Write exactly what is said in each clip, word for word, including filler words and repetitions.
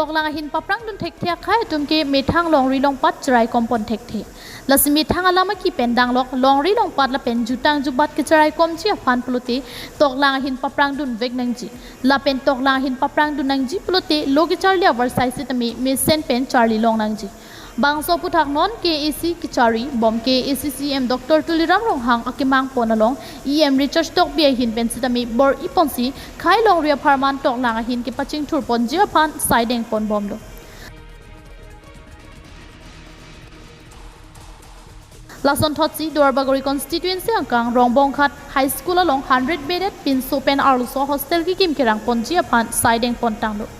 Toklang ahin paprangdun thekthe akhei atum ke methang longri longpat cherai kompon thekthe. Lasi methang alam aki pen danglok longri longpat lapen jutang jubat kecherai komji aphan pulote toklang ahin paprangdun vek nangji. Lapen toklang ahin paprangdun nangji pulote lo kecharli avarsai sitame mesen pen charli long nangji. Bangso aphuthak non K A C kechari bom K A C C E M Doctor Tuliram Ronghang akemang pon along E M Richard Tokbi ahin pen sitame bor-i ponsi khei longri apharman toklang ahin kepachingthur ponji aphan saideng pon bomlo. Lason thotsi Duarbagori constituency angkang Rongbonghat High School along hundred bedded pinso pen arloso hostel kekim kerang ponji aphan saideng pon tanglo.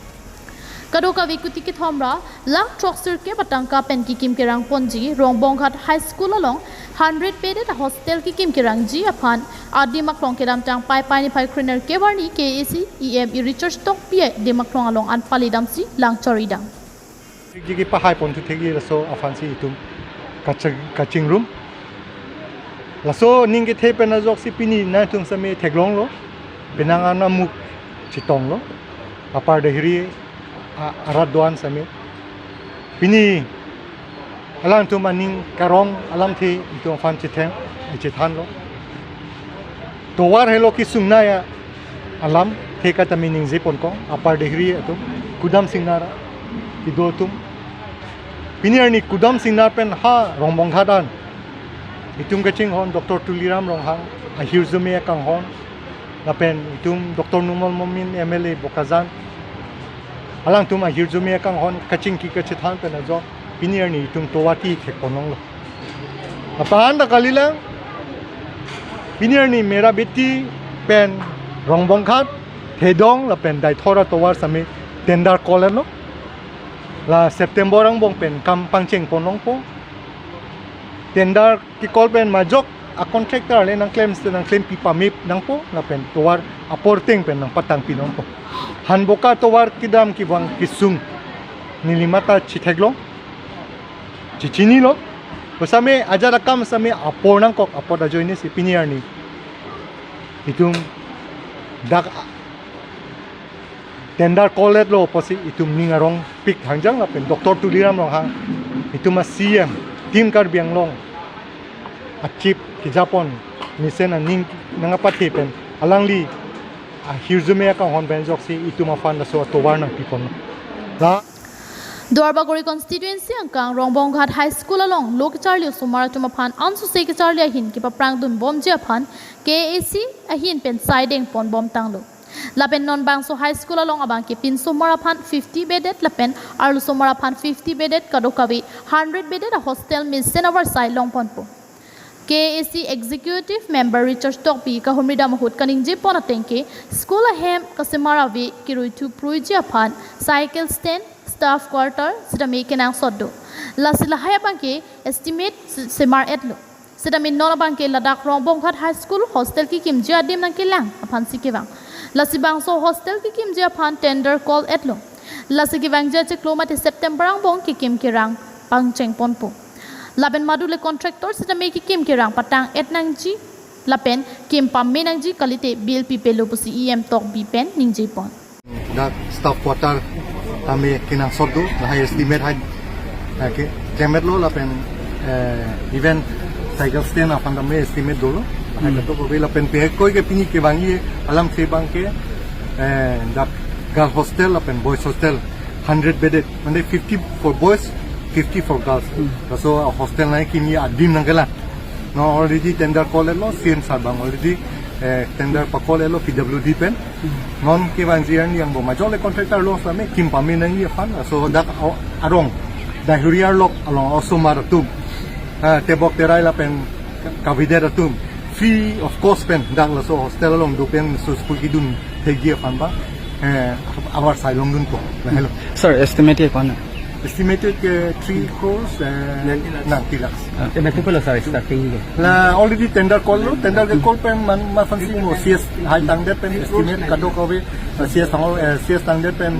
Kadokave kuti kethom ra lakh throksirkep atangka pen kekim kerang ponji Rongbonghat High School along hundred bedded hostel kekim kerangji aphan adim aklong kedamtang Paipai niphai krenerkep arni K A C E M E Richard Tokbi adim aklong along anpali damsi lang chari dam. Jigi pahai pon thu thegi laso aphansi itum kaching, kachingrum. Laso ning kethe pen ajoksi pini nangtum sitame theklonglo. Penang anamuk chetonglo. Apar Dehri a-, arat do-an sitame. Pini alangtum aning karong alamthe itum aphan chetheng, chethanlo. Tovar helo kesung nangji alamthe kata meaning je pon kong, Apar Dehri atum, kudam singnar kedo atum. Pini arni kudam singnar pen ha Rongbonghat an itum kachinghon Doctor Tuliram Ronghang, ahirjume akanghon, lapen itum Doctor Numal Momin M L A Bokajan, alangtum ahirjume akanghon kachingki kachethan pen ajok pini arni itum tovar kethek pon longlo. Lapen ta kalilang, pini arni Mera Beti pen Rongbonghat, Thedong lapen Deithor atovar sitame tender call lo. La September angbong pen kam pangcheng pon longpo. Tender ke-call pen majok a contractor le nangklem, nangklempi pame nangpo lapen tovar apor ateng pen nangpatangpi nangpo. Hanboka tovar kedam kevang kesung neli mate chetheklong, chechinilo. Bositame ajat akam sitame apor nangkok, apot ajoinesi pini arni itum dak tender call-etlo pusi itum ning arongpik hangjang lapen Doctor Tuliram Ronghang, itum a-C E M, Team Karbi Anglong a-chief kejapon mesen aning nangkapathe pen alangli ahirjume akanghon pen ajoksi itum aphan laso atovar nangpi ponlo. La Duarbagori constituency angkang Rongbonghat High School along lo kecharli osomar atum aphan ansose kecharli ahin kepaprangdun bomji aphan K A C ahin pen saideng pon bom tanglo. Lapen non bangso high school along abangke pinsomar aphan fifty bedded lapen arlosomar aphan fifty bedded, kadokave hundred bedded a-hostel mesen avarsai long ponpo. K A C Executive Member Richard Tokbi kahumri dam ahut kaningje pon ateng ke school ahem kasemar ave, kerui thu pruiji aphan cycle stand, staff quarter sitame kenangsot do. Lasi lahai abangke estimate se-, semar-etlo. Sitame non abangke ladak Rongbonghat High School hostel kekimji adim nangkelang aphansi kevang. Lasi bangso hostel kekimji aphan tender call-etlo. Lasi kevangji achiklo mate September angbong kekim kerang pangcheng ponpo. Lapen madule contractor sitame kekim kerang patang-et nangji lapen kim pame nangji kalite bill pipelo pusi E M Tokbi pen ningje pon. Dak staff quarter tame kenangsot do, lahai estimate hai, eh, ke, kemetlo lapen, eh, even cycle stand aphan tame estimate dolo. Lahai Hmm. kadokave lapen pehekoi ke pini kevangji alamthe abangke, eh, dak girl hostel lapen boys hostel hundred bedded, mane fifty for boys, fifty for girls. Hmm. Laso hostel nangkimji adim nangkelang. Non already tender call-etlo, C M sir abang already, eh, tender pa-call-etlo P W D pen. Non kevangji arni angbong majok le contractor along sitame kim pame nangji aphan, laso dak a-, arong, Dehri arlok along osomar atum, ah, tebok terai lapen kavedet atum free of cost pen dak laso hostel along do pen laso school kedun thekji aphan ba, eh, avarsai longdunpo. Lahelo. Sir, estimate ke ko-an? Estimated ke three crores and ninety lakhs. Ninety lakhs. Ah, eh, mati pulo, sir, starting ke? La already tender call-lo, tender ke-call pen man, ma aphansi mo C S hai tangdet pen estimate kadokave, eh, C S tang, eh, C S tangdet pen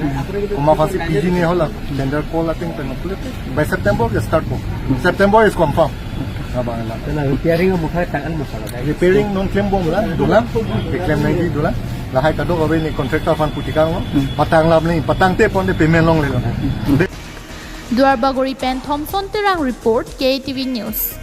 ma aphansi P G ne hola tender call ateng pen pulote by September ke start po. September is confirm. Abang la. Tela repairing mo khai tang an mo sala. Repairing non klem bomlang, dolang, keklem nangji dolang. Lahai kadokave ne contractor aphan puthekanglo. Hmm. Patang lam ne, patangte ponte payment longlelo. Duarbagori pen Thomson Terang report, K T V News.